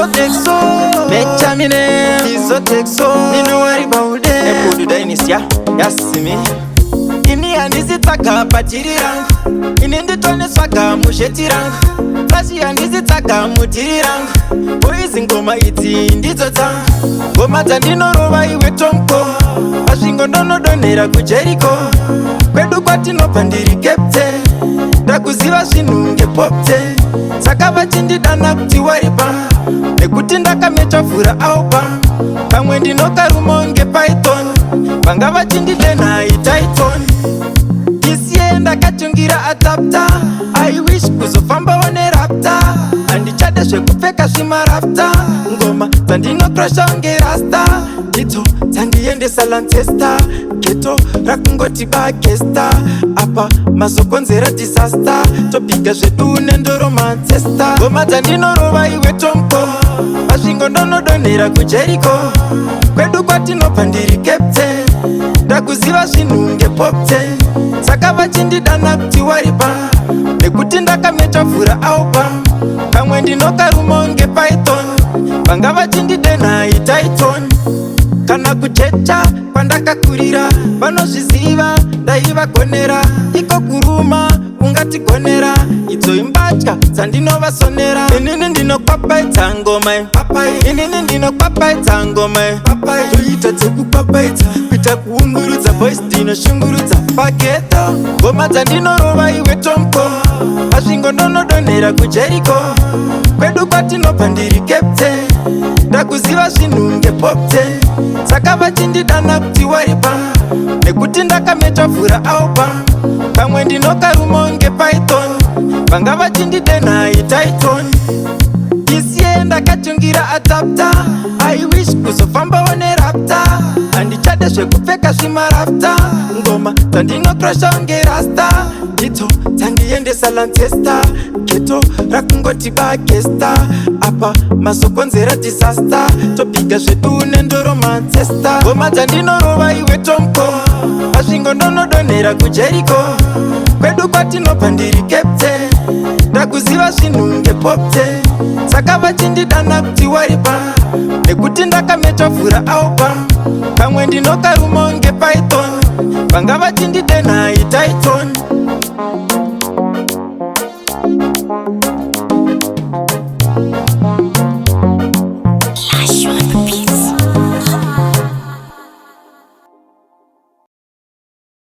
Tizotexo Mechamine Tizotexo Nino baude Ekudu dainisya Yasimi. Ini handisi tsaga patiri rangu, ini nditoneswaga muzheti rangu, flashi handisi tsaga mudhiri rangu. Boys, ngoma idzi ndidzo dzangu, ngoma dzandinorova iwe Tomko. Masvingo ndonodonhera kuJeriko, kwedu kwatinobva ndiri captain. Ndakuziva zvinhu ngepopte, saka vachindidana kuti waripa nekuti ndakamecha vhura album. Pamwe ndinokarumo ngepython, vanga vachindidena itaiton. Isiye ndakatungira adapter, I wish kuzofambawo neRaptor. Handichade zvekupfeka zvimarafta, ngoma dzandinokrasha ngerasta ndidzo dzandiendesa Lanchester. Ghetto rakungoti bagesta, apa mazokonzera disaster. Tobhiga zvedu nendoro Manchester. Ngoma dzandinorova iwe Tomko, Masvingo ndonodonhera kuJeriko, kwedu kwatinobva ndiri captain. Ndakuziva zvinhu ngepopte, saka vachindidana kuti waripa nekuti ndakamecha vhura album. Pamwe ndinokarumo ngepython, vanga vachindidena itaiton. Kana kujecha kwandakakurira vanozviziva, ndaivagonera iko kuruma ungatigonera. Idzo imbatya dzandinovasonera. Inini ndinokwapaidza ngoma, inini ndinokwapaidza ngoma, toita dzekukwapaidza kuita kuungurudza. Voice ndinoshungurudza paghetto, ngoma dzandinorova iwe Tomko. Masvingo ndonodonhera kuJeriko, kwedu kwatinobva ndiri captain. Ndakuziva zvinhu ngepopte, saka vachindidana kuti waripa nekuti ndakamecha vhura album. Pamwe ndinokarumo ngepython, vanga vachindidena itaiton. Isiye ndakatungira adapter, I wish kuzofambawo neRaptor. Handichade zvekupfeka zvimarafta, ngoma dzandinokrasha ngerasta ndidzo dzandiendesa Lanchester. Ghetto rakungoti bagesta, apa mazokonzera disaster. Tobhiga zvedu nendoro Manchester. Ngoma dzandinorova iwe Tomko, Masvingo ndonodonhera kuJeriko, kwedu kwatinobva ndiri captain. Ndakuziva zvinhu ngepopte, saka vachindidana kuti waripa nekuti ndakamecha vhura album. Pamwe ndinokarumo ngepython, vanga vachindidena itaiton.